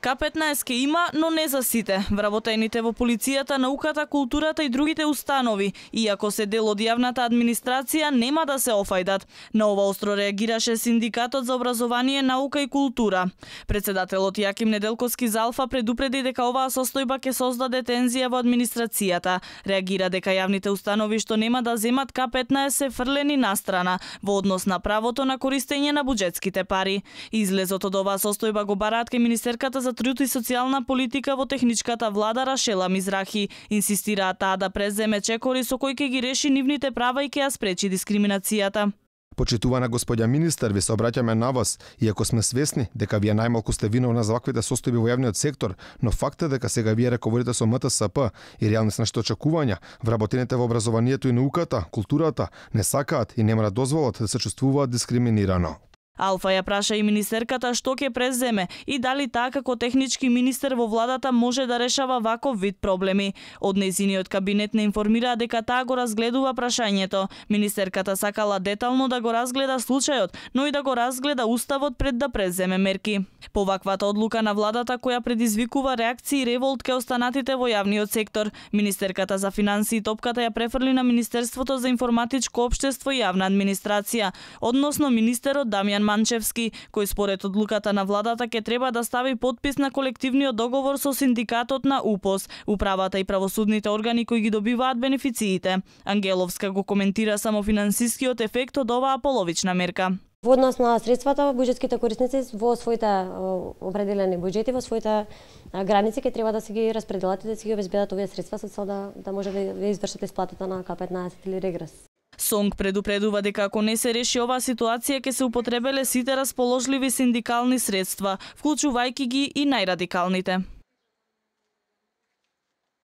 К15 ке има, но не за сите. Вработените во полицијата, науката, културата и другите установи, иако се дел од јавната администрација, нема да се офајдат. На ова остро реагираше Синдикатот за образование, наука и култура. Председателот Јаким Неделковски за Алфа предупреди дека оваа состојба ќе создаде тензија во администрацијата. Реагира дека јавните установи што нема да земат К15 се фрлени настрана во однос на правото на користење на буџетските пари. Излезот од оваа состојба го бараат кај Министерката за труд и социјална политика во техничката влада Рашела Мизрахи. Инсистираат таа да преземе чекори со кои ќе ги реши нивните права и ќе ја спречи дискриминацијата. Почитувана господја министер, ви се обраќаме на вас, иако сме свесни дека вие најмалку сте виновна за ваквите состојби во јавниот сектор, но факт е дека сега вие раководите со МТСП и реални се нашите очекувања, вработените во образованието и науката, културата, не сакаат и нема да дозволат да се чувствуваат дискриминирано. Алфа ја праша и министерката што ќе преземе и дали таа како технички министер во владата може да решава ваков вид проблеми. Од нејзиниот кабинет не информираа дека таа го разгледува прашањето. Министерката сакала детално да го разгледа случајот, но и да го разгледа уставот пред да преземе мерки. По ваквата одлука на владата која предизвикува реакции и револт кај останатите во јавниот сектор, министерката за финансии топката ја префрли на Министерството за информатичко општество и јавна администрација, односно министерот Дамјан Манчевски, кој според одлуката на владата ќе треба да стави подпис на колективниот договор со синдикатот на УПОС, управата и правосудните органи кои ги добиваат бенефициите. Ангеловска го коментира само финансискиот ефект од оваа половична мерка. Во однос на средствата, буџетските корисници во своите определени буџети, во своите граници ќе треба да се ги распределат и да се ги обезбедат овие средства со цел да може да извршат исплатата на К15 или регрес. Сонг предупредува дека ако не се реши оваа ситуација ќе се употребеле сите расположливи синдикални средства, вклучувајќи ги и најрадикалните.